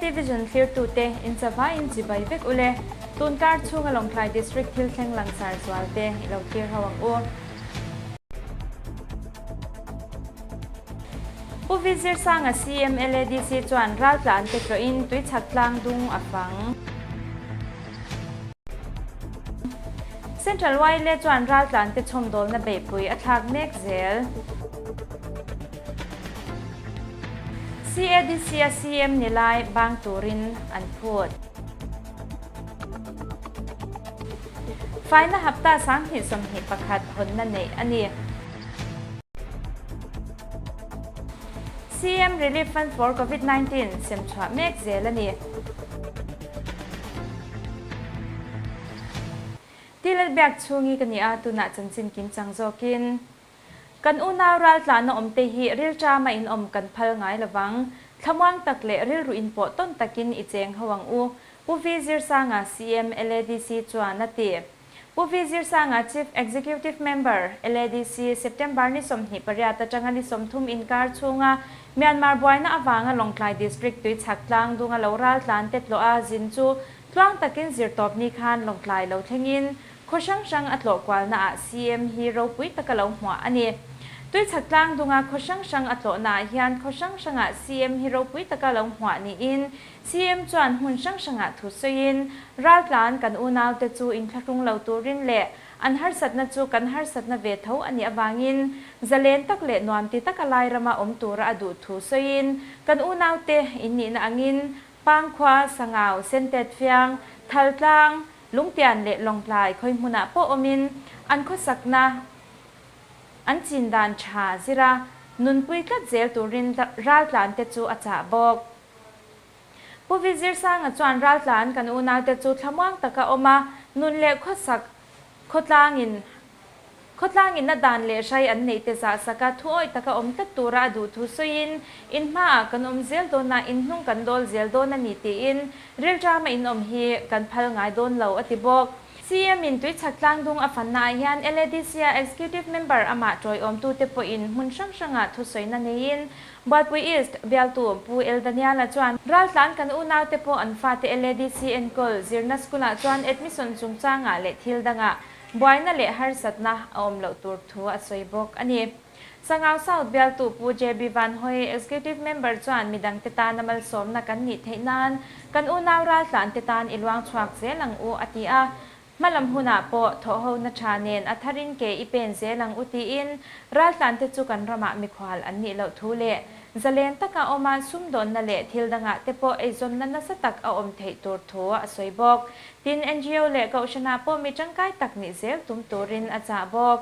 KT Vision thlirtute in chavaiin chibai vek ule. Tunkar chhunga Lawngtlai District thil thleng langsar zual te i lo thlir ho ang u. Pu Vizirsanga CM LADC chuan raltlan te tlawhin tuichhak tlang dung a fang. Central YLA chuan raltlan te chhawmdawlna beihpui a thlak mek zel. CADC a CM ni lai bang turin an phut. Faina hapta 2021 hawnna neih a ni. CM Relief Fund for Covid 19 sem chhuah mek zel a ni. Ti Lalbiak chhungi ka ni a, tunah chanchin kim chang zawkin. Kan unau raltlahna awmte hi rilṭama in awm kan phal ngai lovang. Thlamuang tak leh rilru in pawh tawn takin i cheng ho ang u, Pu V Zirsanga, CM, LADC chuan a ti. Pu V Zirsanga, Chief Executive Member, LADC, September ni 28 atanga ni 30 inkar chhunga Myanmar buaina avanga Lawngtlai District tuichhak tlang dunga lo raltlan te tlawh a zin chu tluang takin zirtawp ni khan Lawngtlai lo thlengin khaw hrang hrang a tlawh kualna ah CM hi ropui taka lo hmuah a ni. Tuichhak tlang dunga khaw hrang hrang a tlawhna ah hian khaw hrang hrangah CM hi ropui taka lo hmuah niin CM chuan hmun hrang hrangah thu sawiin raltlan kan unaute chu inthlahrung lo turin leh an harsatna chu kan harsatna ve tho a nih avangin zalen tak leh nuam ti taka lai rama awm tura a duh thu sawiin kan unaute in nihna angin Pangkhua, Sangau, Sentet Fiang, Thaltlang, Lungtian leh Lawngtlai khawi hmunah pawh awmin an khawsakna an chin dan tha zira nunpui tlat zel turin raltlan te chu a chah bawk. Pu Vizirsanga chuan raltlan kan unaute chu thlamuang taka awm a, nun leh khawsak khawtlangin khawtlangin a dan leh hrai an neih te zah saka thuawih taka awm tlat tura a duh thu sawiin, in hmaah kan awm zel dawn a, in hnung kan dawl zel dawn a ni tiin rilṭama in awm hi kan phal ngai dawn lo a ti bawk. CM in tuichhak tlangdung a fanna ah hian LADC-a Executive Member amah tawiawmtute pawhin hmun hrang hrangah thusawina neiin Bualpui East bialtu Pu El Daniel-a chuan raltlan kan unaute pawh an fate LADC enkawl zirna school-ah chuan admission chungchangah leh thil dangah buaina leh harsatna a awm loh tur thu a sawi bawk a ni. Sangau South bialtu Pu JB Van Hoi, Executive Member chuan midangte tana malsawmna kan nih theih nan kan unau raltlante tan i luang chhuak zel ang u a ti a. Hmalam hunah pawh thawhhona tha nen a tharin ke i pen zel ang u tiin raltlante chu kan ramah mikhual an nih loh thu leh zalen taka awma sumdawnna leh thil dangah te pawh eizawnna nasa tak a awm theih tur thu a sawi bawk. Tin, NGO leh kohhranah pawh mi tangkai tak nih zel tum turin a chah bawk.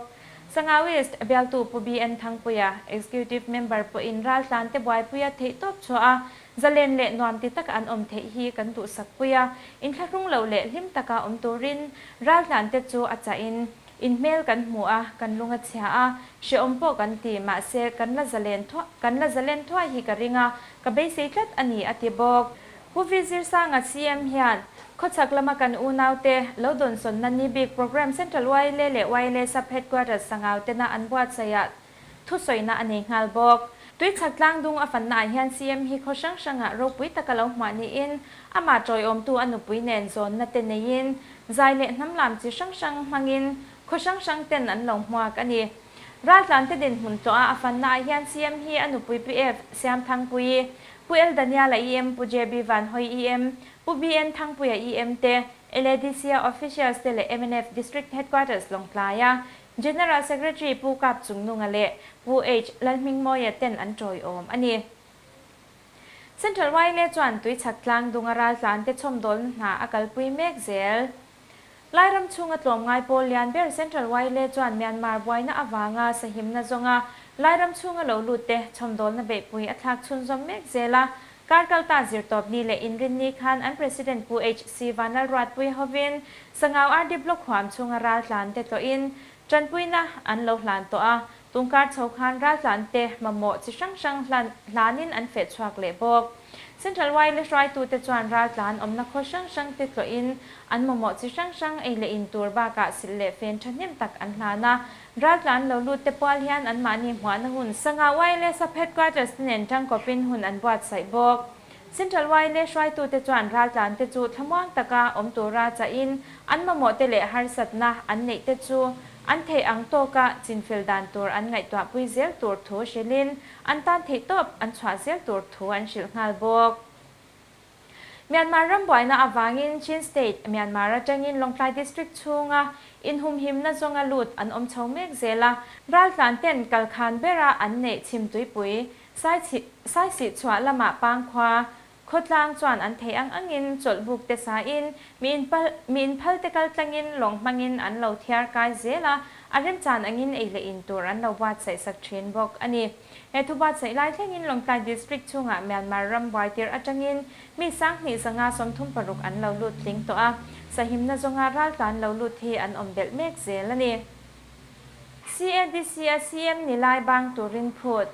Sangau East bialtu Pu BN Thangpuia, Executive Member pawhin raltlante buaipuia theihtawp chhuah a, zalen leh nuam ti taka an awm theih hi kan duhsak pui a, inthlahrung lo leh hlim taka awm turin raltlante chu a chahin in hmel kan hmu a, kan lung a chhia a, hrehawm pawh kan ti, mahse kan la zalen thuah kan la zalen thuai hi ka ring a, ka beisei tlat a ni a ti bawk. Pu Vizirsanga CM hian khawchhak lama kan unaute lo dawnsawnna ni bik Programme Central YLA leh YLA Sub Headquarters Sangau tena an buatsaihah thusawina a nei nghal bawk. Tuichhak tlangdung a fanna ah hian CM hi khaw hrang hrangah ropui taka lo hmuah niin amah tawiawmtu a nupui nen zawnna te neiin zai leh hnam lam chi hrang hrang hmangin khaw hrang hrang ten an lo hmuak a ni. Raltlante dinhmun tlawh a a fanna ah hian CM hi a nupui PF Siamthangpuii, Pu L Daniel-a EM, Pu JB Vanhawi EM, Pu BN Thangpuia EM te, LADC-a officials te leh mnf District Headquarters Lawngtlaia General Secretary Pu Kap Chungnunga leh Pu H Lalhmingmawia ten an tawiawm a ni. Central YLA chuan tuichhak tlang dunga raltlan te chhawmdawlna hna a kalpui mek zel. Lairam chhunga tlawmngai pawl lian ber Central YLA chuan Myanmar buaina avanga sahimna zawnga Lairam chhunga lo lut te chhawmdawlna beihpui a thlak chhunzawm mek zel a. Karkalta zirtawpni leh inrinni khan an President Pu HC Vanlalruatpui hovin Sangau RD Block huam chhunga raltlan te tlawhin tanpuina an lo hlan tawh a. Tungkar chho khan raltlan te mamawh chi hrang hrang hlanin an feh chhuak leh bawk. Central YLA hruaitute chuan raltlan awmna khaw hrang hrang te tlawhin an mamawh chi hrang hrang ei leh in tur bakah silh leh fen thahnem tak an hlan a. Raltlan lo lut te pual hian anmahni hmuahna hun Sangha YLA Sub Headquarters te nen tangkawpin hun an buatsaih bawk. Central yma hruaitute chuan raltlante chu thlamuang taka awm tura chahin an mamawhte leh harsatna an neihte chu an theih ang tawka chinfel dan tur an ngaihtuahpui zel tur thu hrilhin an tan theihtawp an chhuah zel tur thu an hrilh nghal bawk. Myanmar ram buaina avangin Chin State, Myanmar atangin Lawngtlai District chhunga inhumhimna zawnga lut an awm chho mek zel a, raltlanten kalkhan bera an neih chhimtuipui Saisihchhuah lamah Pangkhua khawtlang chuan an theih ang angin chawlhbuk te sain mi mi inphal te kal tlangin lawng hmangin an lo thiar kai zel a, a remchan angin ei leh in tur an lo buatsaih sak thin bawk a ni. He thu buatsaih lai thlengin Lawngtlai District chhungah Myanmar ram buaitir atangin mi 2536 an lo lut tling tawh a, sahimna zawnga raltlan lo lut hi an awm belh mek zel a ni. CADC a CM ni lai bang turin phut.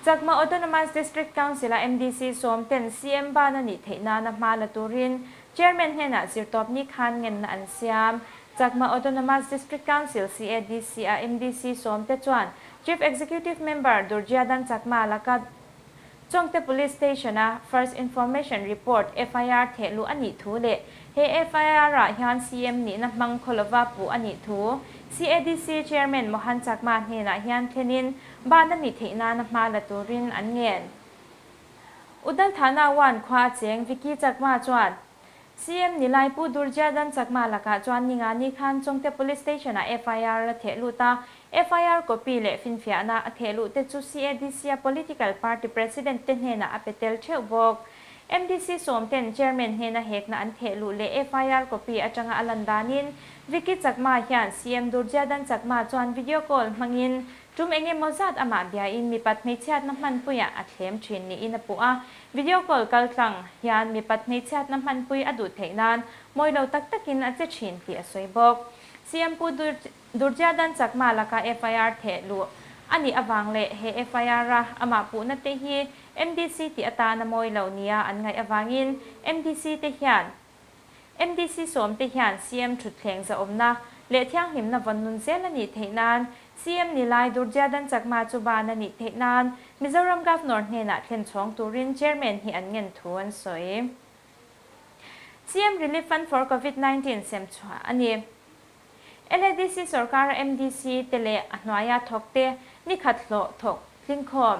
Chakma Autonomous District Council a MDC sawm ten CM ban a nih theih nana hma la turin Chairman hnenah zirtawpni khan ngenna an siam. Chakma Autonomous District Council, CADC, a MDC sawm te chuan Chief Executive Member Durjyadan Chakma laka Chawngte Police Station a First Information Report, FIR, theh luh a nih thu leh he FIR ah hian CM nihna hmang khaw lova puh a nih thu CADC Chairman Mohan Chakma hnenah hian thlenin ban a nih theih nana hma la turin an ngen. Udalthana One khua a cheng Vicky Chakma chuan CM Nilai Pu Durjyadan Chakma lakah chuan Ningani khan Chawngte Police Station ah FIR a theh lut a, FIR copy leh finfiahna a theh luh te chu CADC a Political Party President te hnenah a pe tel theuh bawk. MDC sawm ten Chairman hnena hekna an theh luh leh FIR copy atanga a lan danin Vicky Chakma hian CM Durjyadan Chakma chuan video call hmangin Tum eng emaw zat amah biain mipat hmeichhiatna hmanpuiah a thlem thin niin a puh a, video call kaltlang hian mipat hmeichhiatna hmanpui a duh theih nan mawi lo tak takin a che thin tih a sawi bawk. CM Pu Durjyadan Chakma laka FIR theh luh a nih avang leh he FIR a amah puhna te hi MDC tih atana mawi lo nia an ngaih avangin MDC te hian MDC sawm te hian CM thutthleng zahawmna leh thianghlimna vawn nun zel a nih theih nan CM ni lai Durjyadan Chakma chu ban a nih theih nan Mizoram Governor hnenah thlen chhawng turin Chairman hi an ngen thu an sawi. CM Relief Fund for Covid 19 sem chhuah a ni. LADC sorkara MDC te leh a hnuaia thawk te ni khat hlawh thawk tlingkhawm.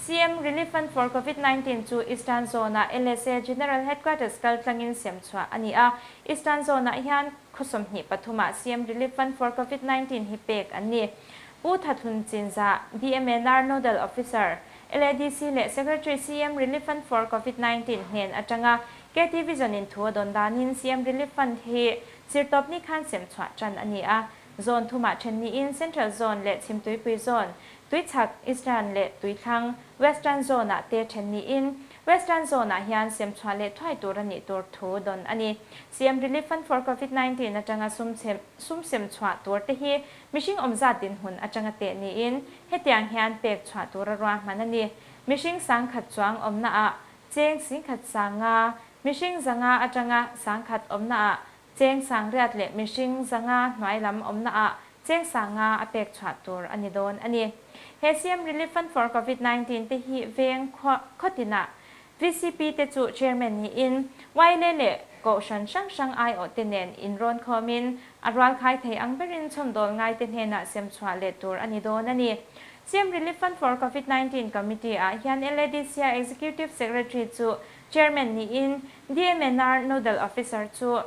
CM Relief Fund for Covid 19 chu Eastern Zone-ah LSA General Headquarters kal tlangin sem chhuah a ni a. Eastern Zone-ah hian khaw 23 ah CM Relief Fund for Covid 19 hi pek an ni. Pu Thathun Chinzah, DMNR Nodal Officer, LADC leh Secretary CM Relief Fund for Covid 19 hnen atanga KT Vision in thu a dawn danin CM Relief Fund hi Zirtawpni khan sem chhuah tan a ni a, Zone thumah then niin Central Zone leh Chhimtuipui Zone, Tuichhak, Eastern, leh Tuithlang, Western, Zone-ah te then niin Western Zone-ah hian sem chhuah leh thuai tur a nih tur thu dawn a ni. CM Relief Fund for Covid 19 atanga sum sum sem chhuah tur te hi mihring awmzat dinhmun atanga teh niin hetiang hian pek chhuah tur a ruahman a ni. Mihring 1000 chuang awmnaah cheng 10,500, mihring 500 atanga 1000 awmnaah cheng 800 leh mihring 500 hnuai lam awmnaah cheng 500 a pek chhuah tur a ni dawn a ni. He CM Relief Fund for Covid 19 te hi veng khawtinah VCP te chu Chairman niin YLA leh Kohhran hrang hrang aiawh te nen inrawn khawmin a rual khai thei ang berin chhawmdawl ngai te hnenah sem chhuah leh tur a ni dawn a ni. CM Relief Fund for Covid 19 Committee ah hian LADC a Executive Secretary chu Chairman niin DMNR Nodal Officer chu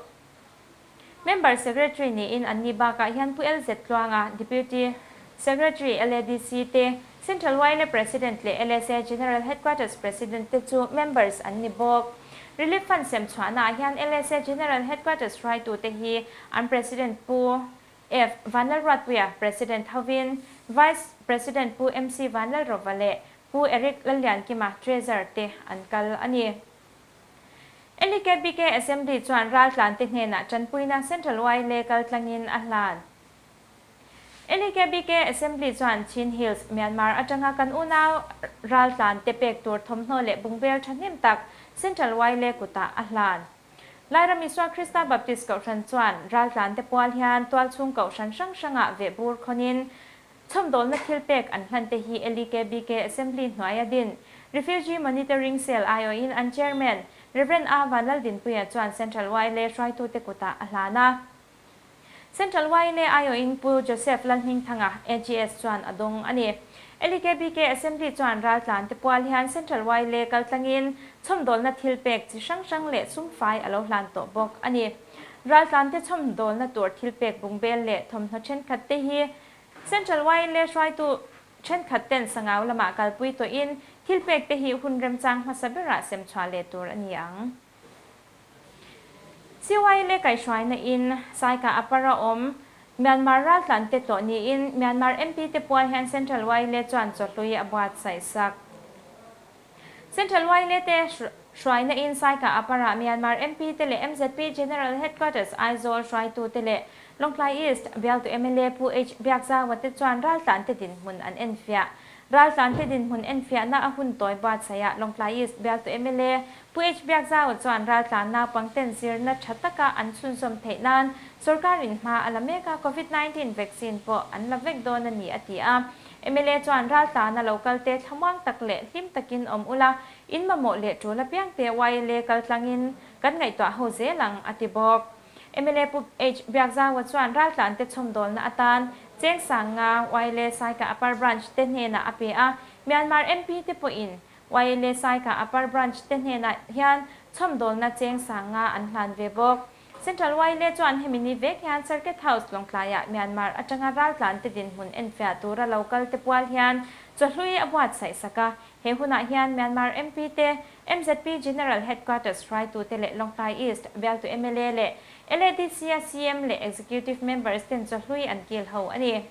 Member Secretary niin an ni bakah hian Pu LZ Tluanga Deputy Secretary LADC te Central YLA President leh LSA General Headquarters President te chu members an ni bawk. Relief Fund sem chhuahna ah hian LSA General Headquarters hruaitu te hi an President Pu F Vanlalruatpuia President hovin Vice President Pu MC Vanlalrova leh Pu Eric Lalliankima Treasurer te an kal a ni. LKBK Assembly chuan raltlan te hnenah tanpuina Central YLA kal tlangin a hlan. LKBK Assembly chuan Chin Hills, Myanmar atanga kan unau raltlan te pek tur thawmhnaw leh bungbel thahnem tak Central YLA kutah a hlan. Lairam Isua Krista Baptist Kohhran chuan raltlan te pual hian tualchhung Kohhran hrang hrangah vehbur khawnin chhawmdawlna thil pek an hlan te hi LKBK Assembly hnuaia din. Refugee Monitoring Cell aiawhin an Chairman, Rev. A Vanlaldinpuia chuan Central YLA hruaitute kutah a hlan a. Central YLA aiawhin Pu Joseph Lalhmingthanga, AGS, chuan a dawng a ni. LEKBK Assembly chuan raltlante pual hian Central YLA kaltlangin chhawmdawlna thilpek chi hrang hrang leh sumfai a lo hlan tawh bawk a ni. Raltlante chhawmdawlna tur thilpek bungbel leh thawmhnaw thenkhat te hi Central YLA hruaitu thenkhat ten Sangau lamah kalpui tawhin thilpek te hi hun remchang hmasa berah semchhuah leh tur a ni ang. CYLA kaihhruaina in Saika Apara awm Myanmar raltlan te tlawh niin Myanmar MP te pual hian Central YLA chuan chawhlui a buatsaih sak. Central YLA te hruaina in Saika Apara Myanmar MP te leh MZP General Headquarters Aizawl hruaitu te leh Lawngtlai East bialtu mla Pu H Biakzaua te chuan raltlan te dinhmun an enfiah. Raltlante dinhmun enfiahna a hun tawi buatsaihah Lawngtlai East bialtu mla Pu H Biakzaua chuan raltlan naupangten zirna tha taka an chhunzawm theih nan sorkarin hma a la mek a, Covid 19 vaccine pawh an la vek dawn a ni a ti a. Mla chuan raltlana lo kalte thlamuang tak leh hlim takin awm ula, in mamawh leh tul apiangte YLA kaltlangin kan ngaihtuah ho zel ang a ti bawk. Mla Pu H Biakzaua chuan raltlante chhawmdawlna atan Cheng Sanga, YLA Saika Upper Branch te hnenah a pe a, Myanmar MP te pawhin YLA Saika Upper Branch te hnenah hian chhawmdawlna Cheng Sanga an hlan ve bawk. Central YLA chuan hemi ni vek hian Circuit House Lawngtlaiah Myanmar atanga raltlante dinhmun enfiah tura lo kal te pual hian chawhlui a buatsaih sak a, he hunah hian Myanmar MP te MZP General Headquarters hruaitute leh Lawngtlai East bialtu mla leh LADC-a CM leh Executive Members ten chawhlui an kil ho a ni.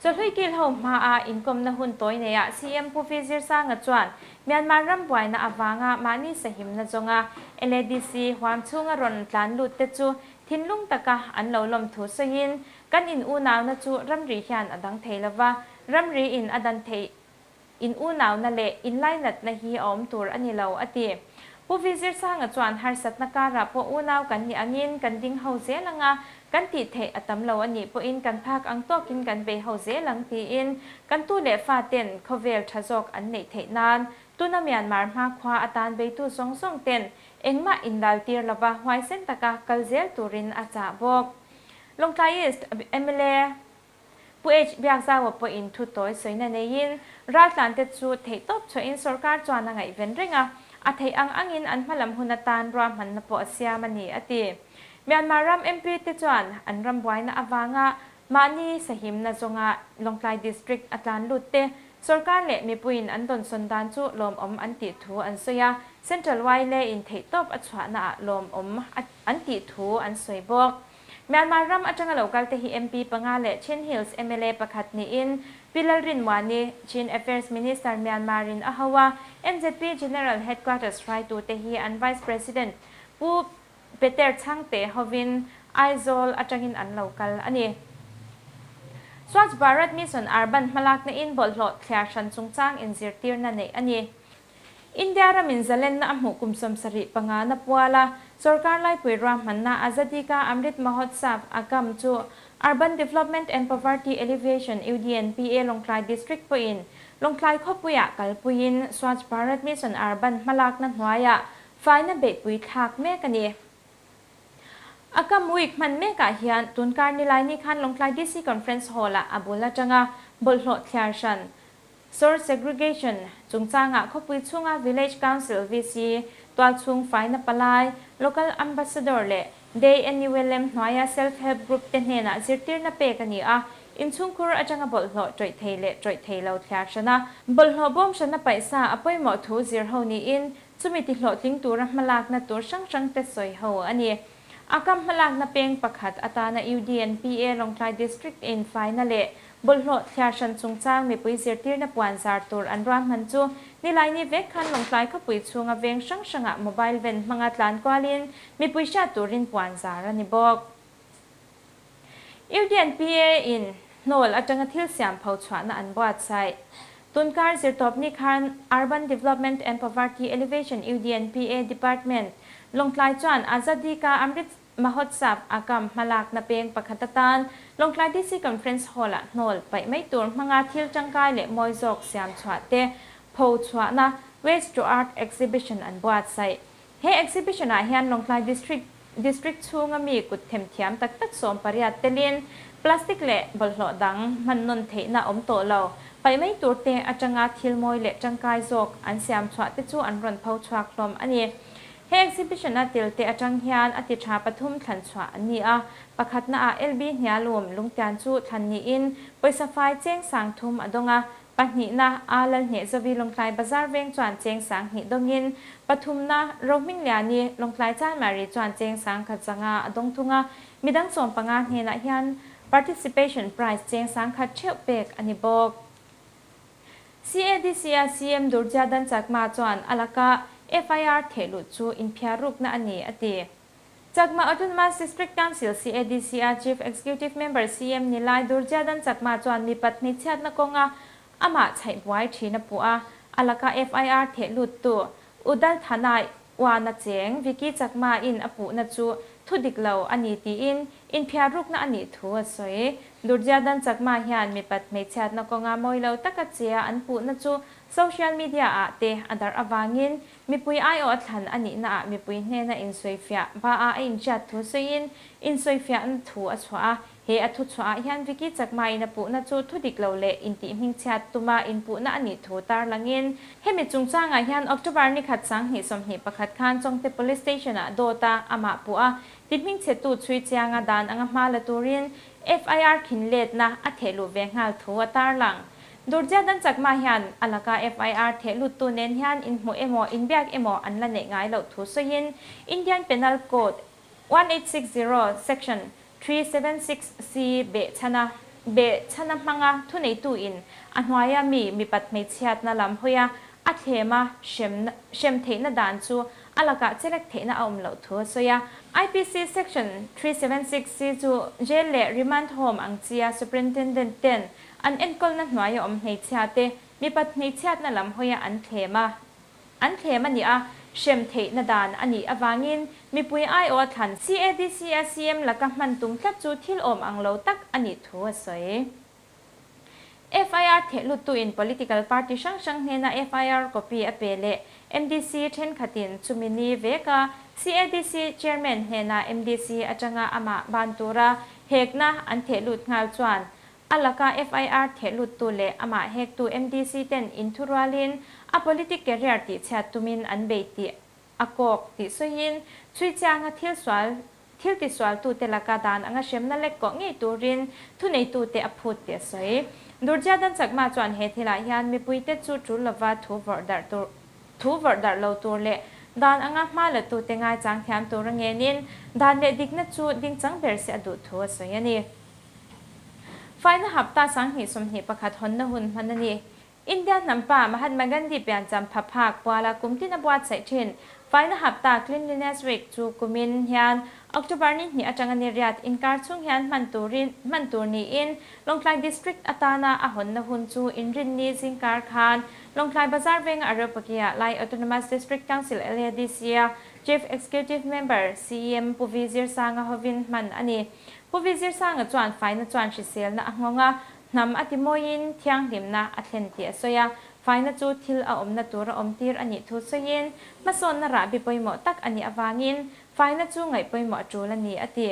Chawhlui kil ho hmaa inkawmna hun tawi neiah CM Pu V Zirsanga chuan Myanmar ram buaina avanga mahni sahimna zawnga LADC huam chhunga rawn tlan lut te chu thinlung taka an lo lawm thu sawiin kan in unauna chu ramri hian a dang thei lova, ramri in a dan theih In unauna leh inlainatna hi a awm tur a ni lo, a ti. Pu Vizirsanga chuan harsatna karah pawh unau kan nih angin kan ding ho zel ang a, kan tih theih a tam lo a nih pawhin kan phak ang tawkin kan bei ho zel ang tiin kan tu leh fa ten khawvel tha zawk an neih theih nan tuna Myanmar hmakhua atan beitu zawng zawng ten engmah inlaltir lova huaisen taka kal zel turin a chah bawk. Lawngtlai East mla. Pu H Biakzaua pawhin thu tawi sawina neiin raltlante chu theihtawp chhuahin sorkar chuan a ngaihven reng a, a theih ang angin an hmalam hun atan ruahmanna pawh a siam a ni, a ti. Myanmar ram MP te chuan an ram buaina avanga mahni sahimna zawnga Lawngtlai District a tlan lut te sorkar leh mipuiin an dawnsawn dan chu lawmawm an tih thu an sawi a, Central YLA in theihtawp a chhuahnaah lawmawm an tih thu an sawi bawk. Myanmar ram atanga lo kalte hi MP panga leh Chin Hills mla pakhat niin Pi Lalrinmuani, Chin Affairs Minister Myanmar in a ho a, MZP General Headquarters hruaitute hi an Vice President Pu Peter Chhangte hovin Aizawl atangin an lo kal a ni. Swachh Bharat Mission Urban hmalakna in bawlhhlawh thliar hran chungchang inzirtirna neih a ni. India ramin zalenna a hmuh kum 75 na puala sorkar laipui ruahmanna Azadi Ka Amrit Mahotsav, AKAM, chu Urban Development and Poverty Alleviation, UDNPA, Lawngtlai District pawhin Lawngtlai khawpuiah kalpuiin Swachh Bharat Mission Urban hmalakna hnuaiah faina beihpui thlak mek a ni. AKAM Week hman mekah hian tunkar Nilaini khan Lawngtlai DC Conference Hall-ah a bul atanga bawlhhlawh thliar hran Source segregation chungchangah khawpui chhunga Village Council, VC, tualchhung faina palai, Local Ambassador leh Day NULM hnuaia Self Help Group te hnenah zirtirna pek a ni a, inchhungkhur atanga bawlhhlawh tawih thei leh tawih thei lo thliar hran a, bawlhhlawh bawm hrana paihsa a pawimawh thu zir ho niin chumi tihlawhtling tura hmalakna tur hrang hrang te sawi ho a ni. A kam hmalakna peng pakhat atana UDNPA Lawngtlai District in faina leh bawlhhlawh thliar hran chungchang mipui zirtirna puan zar tur an ruahman chu Nilaini vek khan Lawngtlai khawpui chhunga veng hrang hrangah mobile van hmanga tlan kualin mipui hriat turin puan zar a ni bawk. UDNPA in hnawl atanga thil siam pho chhuahna an buatsaih. Tunkar zirtawpni khan Urban Development and Poverty Alleviation, UDNPA, Department, Lawngtlai chuan Azadi Ka Amrit Mahotsav a kam hmalakna peng pakhat atan Lawngtlai DC Conference Hall-ah hnawl paih mai tur hmanga thil tangkai leh mawi zawk siam chhuah te pho chhuahna Waste to Art Exhibition an buatsaih. He exhibition ah hian Lawngtlai District District chhunga mi kut themthiam tak tak 18 telin plastic leh bawlhhlawh dang hman nawn theihna awm tawh lo paih mai tur te atanga thil mawi leh tangkai zawk an siam chhuah te chu an rawn pho chhuak hlawm a ni. He exhibition a tel te atang hian a ti tha pathum thlan chhuah an ni a, pakhatna ah LB Hnialum Lungtian chu thlan niin pawisa fai cheng 3000 a dawng a, pahnihna a Lalhnehzovi Lawngtlai Bazar veng chuan cheng 2000 dawngin pathumna Rohmingliani Lawngtlai Chanmari chuan cheng 1100 a dawng thung a, midang 15 hnenah hian participation prize cheng 10,000 theuh pek a ni bawk. CADC a CM Durjadhan Chakma chuan a laka FIR thehluh chu inphiarrukna a ni a ti. Chakma Autonomous District Council, CADC, a Chief Executive Member CM Nilai Durjadhan Chakma chuan mipat hmeichhiatna kawnga amah chhaih buai thin a puh a, a laka FIR thehlut tu Udal Thana Uana cheng Vicky Chakma in a puhna chu thu dik lo a ni tiin inphiarrukna a nih thu a sawi. Durjadhan Chakma hian mipat hmeichhiatna kawnga mawi lo taka chia an puhna chu social media ah te a darh avangin mipui aiawh a thlan a nihna ah mipui hnena insawifiah ba a a inhriat thu sawiin insawifiahna thu a chhuah a. He a thu chhuah ah hian Vicky Chakma in a puhna chu thu dik lo leh intihhmingchhiat tuma inpuhna a nih thu tarlangin hemi chungchangah hian October ni khat 2021 khan Chawngte Police Station ah dawt a amah puh a tihmingchhetu chhui chianga dan anga hma la turin FIR khin letna a thehluh ve nghal thu a tarlang. Durjadhan Chakma hian a laka FIR thehluttu nen hian inhmuh emaw inbiak emaw an la neih ngai loh thu sawiin Indian Penal Code 1860 Section 376C beh chhana beh chhana hmanga thuneitu in a hnuaia mi mipat hmeichhiatna lam hawi a a thlema hrem hrem theihna dan chu a lakah chelek theihna a awm loh thu a sawi a. IPC Section 376C chu jail leh remand home ang chia Superintendent ten an enkawlna hnuaia awm hmeichhia te mipat hmeichhiatna lam hawi a an thlema an thlem a ni a, hrem theihna dan a nih avangin mipui aiawh a thlan CADC a CM laka hman tum tlat chu thil awm ang lo tak a nih thu a sawi. FIR thehluttu in political party hrang hrang hnena FIR copy a pe leh MDC thenkhatin chumi ni veka CADC chairman hnena MDC atanga amah ban tura hekna an thehlut nghal chuan a laka FIR thehluttu leh amah hektu MDC ten inthurualin a politic career tih chhiat tumin an bei tih a kawk tih sawiin chhui chianga thil sual thil ti sual tu te laka dan anga hremna lek kawh ngei turin thuneitu te a phut tih a sawi. Durjadhan Chakma chuan he thilah hian mipui te chu tul lova thu vawrh darh tur thu vawrh darh lo tur leh dan anga hma la tu te ngai chang thiam tur a ngenin dan leh dikna chu ding chang ber se a duh thu a sawi a ni. Faina hapta 2021 hawnna hun hman a ni. India hnampa Mahatma Gandhi piancham phaphak puala kumtin a buatsaih thin faina hapta Cleanliness Week chu kumin hian October ni hnih atanga ni riat inkar chung hian hman turin hman tur niin Lawngtlai District atana a hawnna hun chu inrin ni zingkar khan Lawngtlai Bazar venga Areopagia Lai Autonomous District Council LADC a Chief Executive Member CEM Pu V Zirsanga hovin hman a ni. Pu V Zirsanga chuan faina chuan hriselna a nghawnga hnam a ti mawiin thianghlimna a thlen tih a sawi a, faina chu thil a awmna tur a awm tir a nih thu sawiin hmasawnna rahbi pawimawh tak a nih avangin faina chu ngaih pawimawh a tul a ni a ti.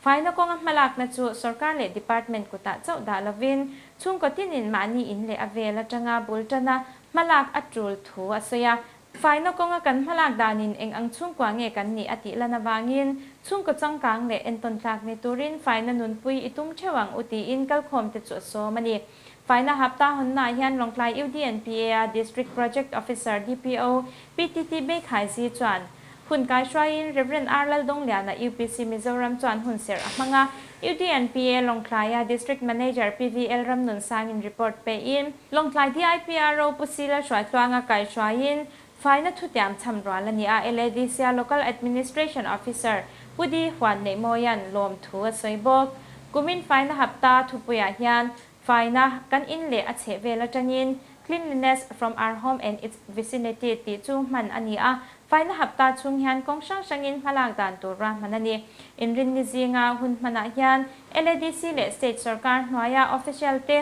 Faina kawnga hmalakna chu sorkar leh department kutah chauh dah lovin chhungkaw tinin mahni in leh a vel atanga bul tana hmalak a tul thu a sawi a. Faina kawnga kan hmalak danin eng ang chhungkua nge kan nih a tih lan avangin chhungkaw changkang leh entawn tlak ni turin faina nunpui i tum theuh ang u tiin kalkhawm te chu a sawm a ni. Faina hapta hawnna hian Lawngtlai UDNPA a District Project Officer DPO PTT Beikhazi chuan hun kai hruaiin Reverend R Laldongliana UPC Mizoram chuan hun serh a hmanga UDNPA Lawngtlai a District Manager PVL Ramnun sangin report pe in Lawngtlai DIPRO Pusila hruaitluanga kai hruaiin faina thutiam cham rual ani a LADC a Local Administration Officer Pudi Huan Nei Moyan lawm thu a sawi bawk. Kumin faina hapta thupuiah hian faina kan in leh a chheh vel atangin cleanliness from our home and its vicinity tih chu hman a ni a, faina hapta chung hian kawng hrang hrangin hmalak dan tur ra hman a ni. Inrin ni zinga hun hmanah hian LADC leh State sarkar hnuaia official te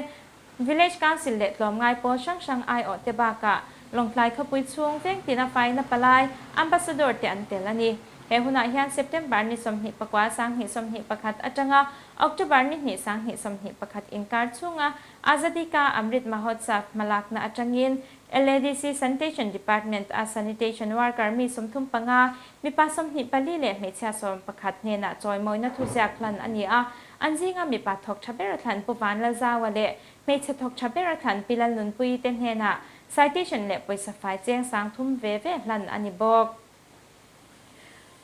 Village Council leh tlawmngai pawl hrang hrang aiawh te bakah Lawngtlai khawpui chhung veng tina faina palai, Ambassador te an tel a ni. He hunah hian September ni 29 2021 atanga October ni hnih 2021 inkar chhunga Azadi Ka Amrit Mahotsav hmalakna atangin LADC Sanitation Department a Sanitation Worker mi 35, mipa 24 leh hmeichhia 11 hnenah chawimawina thuziak hlan a ni a. An zinga mipa thawk tha ber a thlan Pu Vanlalzaua leh hmeichhe thawk tha ber a thlan Pi Lalnunpuii te hnenah citation leh pawisa fai cheng 3000 ve ve hlan a ni bawk.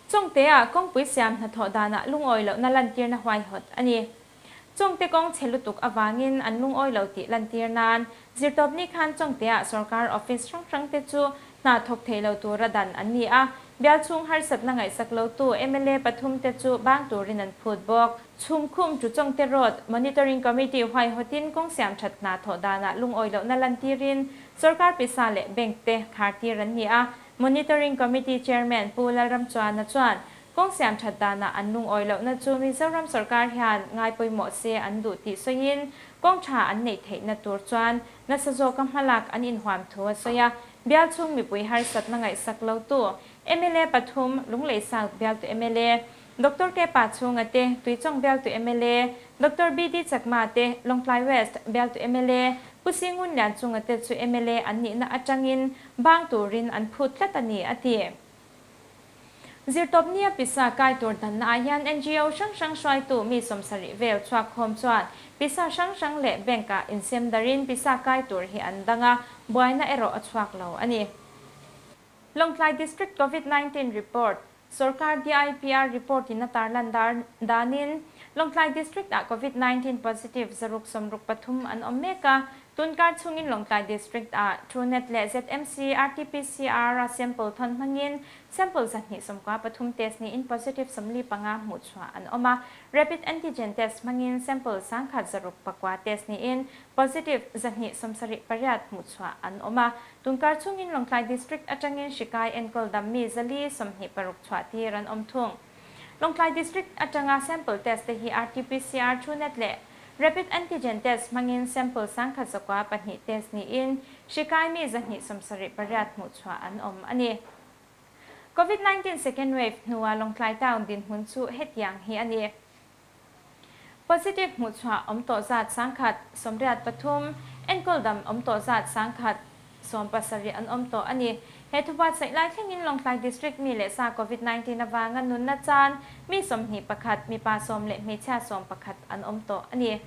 Chawngtea kawngpui siam hnathawh danah lungawi lohna lantirna huaihawt a ni. Chawngte kawng chhe lutuk avangin an lungawi lo tih lantir nan Zirtawpni khan Chawngtea sorkar office hrang hrangte chu hna thawk thei lo tura dan an ni a, bial chhung harsatna ngaihsak lotu mla pathumte chu bang turin an phut bawk. Chhumkhum to Chawngte Road Monitoring Committee huaihawtin kawng siam that hna thawh danah lungawi lohna lantirin sorkar pisa leh bank te khartir an ni a. Monitoring Committee Chairman Pu Lalramchuana chuan kawng siam that danah an lungawi lohna chu Mizoram sorkar hian ngai pawimawh se an duh tih sawiin kawng tha an neih theihna tur chuan nasa zawka hmalak an inhuam thu a sawi a. Bial chhung mipui harsatna ngaihsak lotu mla pathum Lunglei South bialtu mla Doctor K Pa chhunga te, Tuichawng bialtu mla Doctor BD Chakma te, Lawngtlai West bialtu mla Pu Singun Lian chunga te chu mla an nihna atangin bang turin an phut tlat a ni, a ti. Zirtawpnia pisa kai tur danna ah hian NGO hrang hrang hruaitu mi 70 vel chhuak khawm chuan pisa hrang hrang leh bank ah insem darin pisa kai tur hi an dang a, buaina erawh a chhuak lo a ni. Lawngtlai District Covid-19 Report, Sorkar DIPR report in a tarlan dar danin Lawngtlai District ah Covid-19 positive 163 an awm mek a, tunkar chungin Lawngtlai District ah Truenat leh ZMC RT-PCR a sample thawn hmangin sample 293 test niin positive 45 hmuh chhuah an awm a, rapid antigen test hmangin sample 109 test niin positive 278 hmuh chhuah an awm a. Tunkar chungin Lawngtlai District atangin hrikai enkawl dam mi 426 chhuah tir an awm thung. Lawngtlai District atanga sample test te hi RT-PCR Truenat leh rapid antigen test hmangin sample 1102 test niin hrikai mi 278 hmuh chhuah an awm a ni. Covid-19 second wave hnuah Lawngtlai town dinhmun chu hetiang hi a ni. Positive hmuh chhuah awm tawh zat 183, enkawl dam awm tawh zat 117 an awm tawh a ni. He thubuat saih lai thlengin Lawngtlai District mi leh sa Covid-19 avanga nunna chan mi 21, mipa 10 leh hmeichhia 11 an awm tawh a ni.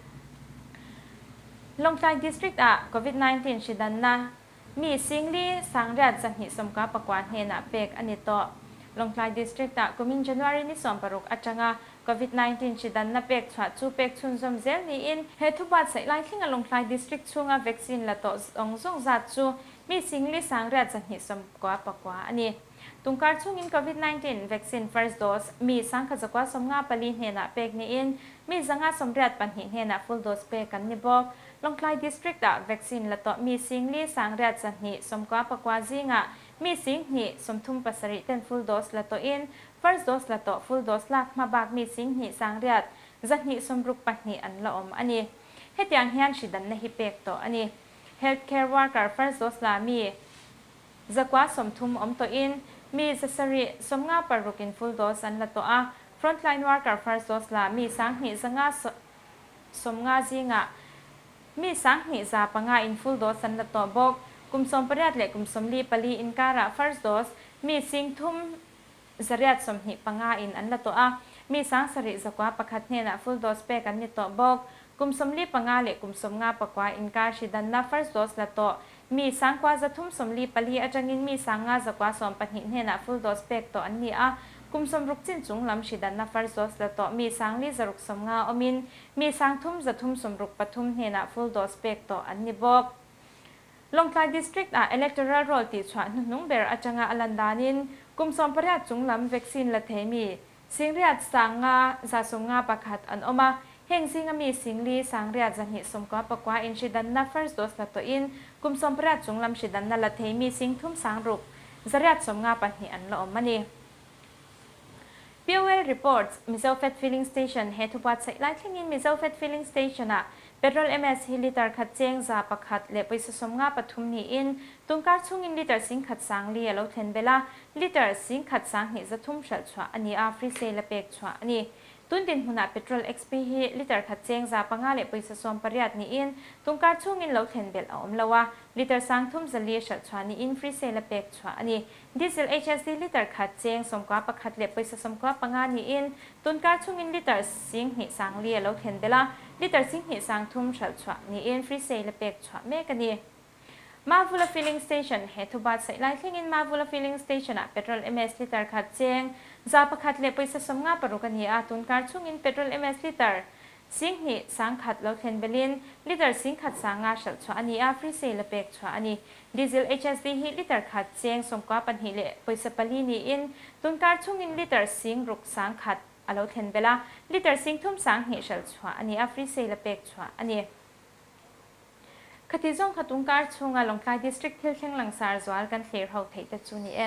Lawngtlai District ah Covid-19 hridanna mi singli sangriat 299 hnenah pek a ni tawh. Lawngtlai District ah kumin January ni 16 atanga Covid-19 hridanna pek chhuah chu pek chhunzawm zel niin he thubuat saih lai thlenga Lawngtlai District chhunga vaccine la tawh zawng zawng zat chu mi singli sangriat 299 a ni. Tungkar chungin Covid-19 vaccine first dose mi 1154 hnenah pek niin mi 182 hnenah full dose pek an ni bawk. Lawngtlai District ah vaccine la tawh mi singli sangriat 299 zinga mi singhnih 37 ten full dose la tawhin first dose la tawh full dose lak hma bak mi singhnih sangriat 262 an la awm a ni. Hetiang hian hridanna hi pek tawh a ni. Healthcare worker first dose la mi 130 awm tawhin mi 756 in full dose an la tawh a. Frontline worker first dose la mi 2590 zinga mi 2500 in full dose an la tawh bawk. Kum 18 leh kum 44 inkara first dose mi 3325 in an la tawh a. Mi 7101 hnenah full dose pek an ni tawh bawk. Kum 45 leh kum 59 inkar hridanna first dose la tawh mi 9344 atangin mi 5912 hnenah full dose pek tawh an ni a. Kum 60 chin chung lam hridanna first dose la tawh mi 5190 awmin mi 3363 hnenah full dose pek tawh an ni bawk. Lawngtlai District ah electoral roll ti chhuah hnuhnung ber atanga a lan danin kum 18 chung lam vaccine la thei mi singriat 5191 an awm a. Heng zinga mi singli sangriat 299 in hridanna first dose la tawhin kum 18 chung lam hridanna la thei mi singthum sangruk 192 an la awm a ni. POL reports Mizo Fat Filling Station he thubuat saih lai thlengin Mizo Fat Filling Station ah Petrol MS hi litre khat cheng 173 niin tunkar chhungin litre 10,040 a lo thlen belh a, litre 10,203 hralh chhuah a ni a, free sale a pek chhuah a ni. Tun dinhmunah petrol XP hi litre khat cheng 580 niin tunkar chhungin lo thlen belh a awm lo a, litre 3,400 hralh chhuah niin free sale a pek chhuah a ni. Diesel HSD litre khat cheng 91.95 niin tunkar chhungin litre 2,040 a lo thlen belh a, litre 2,300 hralh chhuah niin free sale a pek chhuah mek a ni. Mavula Filling Station, He thu buatsaih lai thlengin Mavula Filling Station-ah petrol MS litre khat cheng 156.56 a ni a, tunkar chhungin petrol MS litre 2,100 lo thlen belhin litre 1,050 hralh chhuah a ni a, free sale a pek chhuah a ni. Diesel HSD hi litre khat cheng 92.4 niin tunkar chhungin litre 6,100 a lo thlen belh a, litre 3,200 hralh chhuah a ni a, free sale a pek chhuah a ni. Khati zawng kha tungkar chhunga Lawngtlai District thil thleng langsar zual kan thlir ho theih te chu ni e.